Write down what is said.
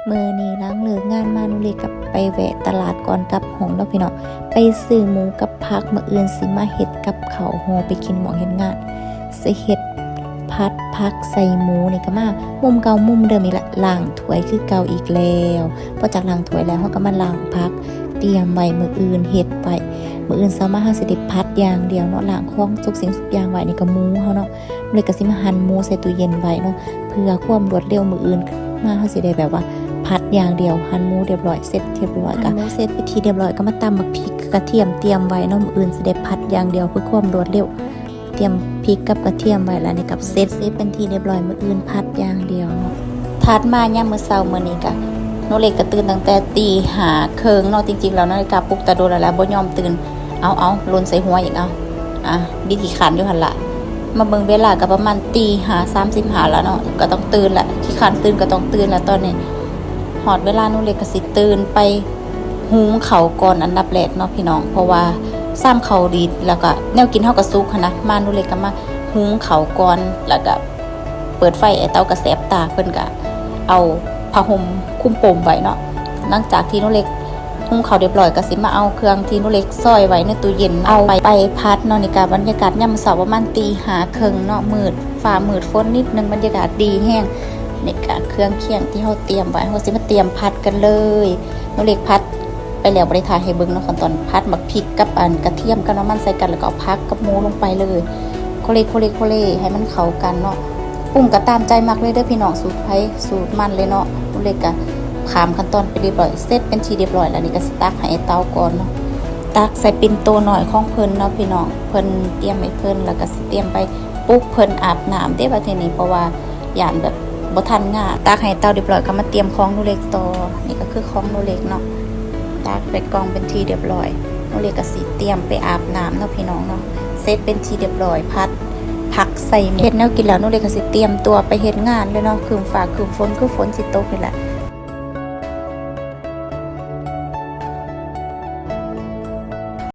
ມື້ນີ້ຫຼັງເລີກງານມາ ໜູເລັກກໍໄປແວະຕະຫຼາດກ່ອນກັບຫ້ອງເນາະພີ່ນ້ອງ, ໄປຊື້ໝູກັບຜັກ, ມື້ອື່ນຊິມາເຮັດກັບເຂົ້າຫໍ່ໄປກິນໝ້ອງເຮັດງານ, ຊິເຮັດຜັດຜັກໃສ່ໝູ. ນີ້ກໍມາມຸມເກົ່າມຸມເດີມອີກລະ, ລ້າງຖ້ວຍຄືເກົ່າອີກແລ້ວ. ພໍຈາກລ້າງຖ້ວຍແລ້ວ ເຮົາກໍມາລ້າງຜັກ, ຕຽມໄວ້ມື້ອື່ນເຮັດໄວ້. ມື້ອື່ນເຊົ້າມາເຮົາຊິໄດ້ຜັດຢ່າງດຽວເນາະ, ລ້າງຂອງທຸກສິ່ງທຸກຢ່າງໄວ້. ນີ້ກໍໝູເຮົາເນາະ, ເລີຍກໍຊິມາຫັນໝູໃສ່ຕູ້ເຢັນໄວ້ເນາະ ເພື່ອຄວາມລວດເລັວ. ມື້ອື່ນມາເຮົາຊິໄດ້ແບບວ່າຜັດຢ່າງດຽວ, ຫັນໝູຮຽບຮ້ອຍ ເສັດຮຽບຮ້ອຍ, ກະຫັນໝູເສັດເປັນທີ່ຮຽບຮ້ອຍ ກໍມາຕຳໝາກພິກ ກະທຽມ ຕຽມໄວ້ເນາະ. ມື້ອື່ນຊິໄດ້ຜັດຢ່າງດຽວເພື່ອຄວາມລວດເລັວ. ຕຽມພິກກັບກະທຽມໄວ້ແລ້ວ ນີ້ກໍເສັດ ເສັດເປັນທີ່ຮຽບຮ້ອຍ. ມື້ອື່ນຜັດຢ່າງດຽວເນາະ. ຖັດມາຍາມມື້ເຊົ້າມື້ນີ້ກະ ໜູເລັກກໍຕື່ນຕັ້ງແຕ່ຕີຫ້າເຄິ່ງເນາະ. ຈິງໆແລ້ວນາລິກາປຸກແຕ່ດົນແລ້ວແຫຼະ, ບໍ່ຍອມຕື່ນ. ເອົາໆ ຫຼົ່ນໃສ່ຫົວອີກ ເອົາ ອ່ະ ບິດຂີ້ຄ້ານຢູ່ຫັ້ນລະ. ມາເບິ່ງເວລາກໍປະມານຕີຫ້າສາມສິບຫ້າແລ້ວເນາະ, ກໍຕ້ອງຕື່ນລະ, ຂີ້ຄ້ານຕື່ນກໍຕ້ອງຕື່ນລະ. ຕອນນີ້ຮອດເວລາ ໜູເລັກກໍຊິຕື່ນໄປ ຫຸງເຂົ້າກ່ອນອັນດັບແລກເນາະພີ່ນ້ອງ, ເພາະວ່າຊາມເຂົ້າດີດ ແລ້ວກະແນວກິນເຮົາກະສຸກຫັ້ນນະ. ມາ ໜູເລັກກະມາຫຸງເຂົ້າກ່ອນ ແລ້ວກະເປີດໄຟ. ອ້າຍເຕົ້າກະແສບຕາ, ເພິ່ນກະເອົາຜ້າຫົ່ມຄຸມປົມໄວ້ເນາະ. ຫຼັງຈາກທີ່ໜູເລັກຫຸງເຂົ້າຮຽບຮ້ອຍ ກະຊິມາເອົາເຄື່ອງທີ່ໜູເລັກຊອຍໄວ້ໃນຕູ້ເຢັນ ເອົາໄປ ໄປຜັດເນາະ. ນີ້ກະບັນຍາກາດຍາມເຊົ້າປະມານຕີຫ້າເຄິ່ງເນາະ, ມືດ ຟ້າມືດ ຝົນນິດໜຶ່ງ, ບັນຍາກາດດີແຮງ. ນີ້ກະເຄື່ອງຄຽງທີ່ເຮົາຕຽມໄວ້, ເຮົາຊິມາຕຽມຜັດກັນເລີຍ. ໜູເລັກຜັດໄປແລ້ວ ບໍ່ໄດ້ຖ່າຍໃຫ້ເບິ່ງເນາະ, ຂັ້ນຕອນຜັດໝາກພິກກັບອັນກະທຽມກັບນ້ຳມັນໃສ່ກັນ ແລ້ວກໍເອົາຜັກກັບໝູລົງໄປເລີຍ. ໂຄເລ ໂຄເລ ໂຄເລ ໃຫ້ມັນເຂົ້າກັນເນາະ. ປຸງກໍຕາມໃຈມັກເລີຍເດີພີ່ນ້ອງ, ສູດໃຜສູດມັນເລີຍເນາະ. ໜູເລັກກະຂ້າມຂັ້ນຕອນໄປຮຽບຮ້ອຍ ເສັດເປັນທີ່ຮຽບຮ້ອຍແລ້ວ. ນີ້ກະຊິຕັກໃຫ້ອ້າຍເຕົ້າກ່ອນເນາະ, ຕັກໃສ່ປິ່ນໂຕນ້ອຍຂອງເພິ່ນເນາະພີ່ນ້ອງ. ເພິ່ນຕຽມໃຫ້ເພິ່ນ ແລ້ວກະຊິຕຽມໄປ ປຸກເພິ່ນອາບນ້ຳເດ້ບັດທີນີ້, ເພາະວ່າຢ້ານແບບບໍ່ທັນງານ. ຕັກໃຫ້ເຕົ້າຮຽບຮ້ອຍ ກໍມາຕຽມຂອງໜູເລັກຕໍ່. ນີ້ກໍຄືຂອງໜູເລັກເນາະ, ຕັກໃສ່ກ່ອງເປັນທີ່ຮຽບຮ້ອຍ. ໜູເລັກກໍຊິຕຽມໄປອາບນ້ຳເນາະພີ່ນ້ອງເນາະ. ເສັດເປັນທີ່ຮຽບຮ້ອຍ ຜັດຜັກໃສ່ເມັດ ເຮັດແນວກິນແລ້ວ ໜູເລັກກໍຊິຕຽມຕົວໄປເຮັດງານເລີຍເນາະ. ຄຶ້ມຟ້າຄຶ້ມຝົນ ຄືຝົນຊິຕົກນີ້ແຫຼະ.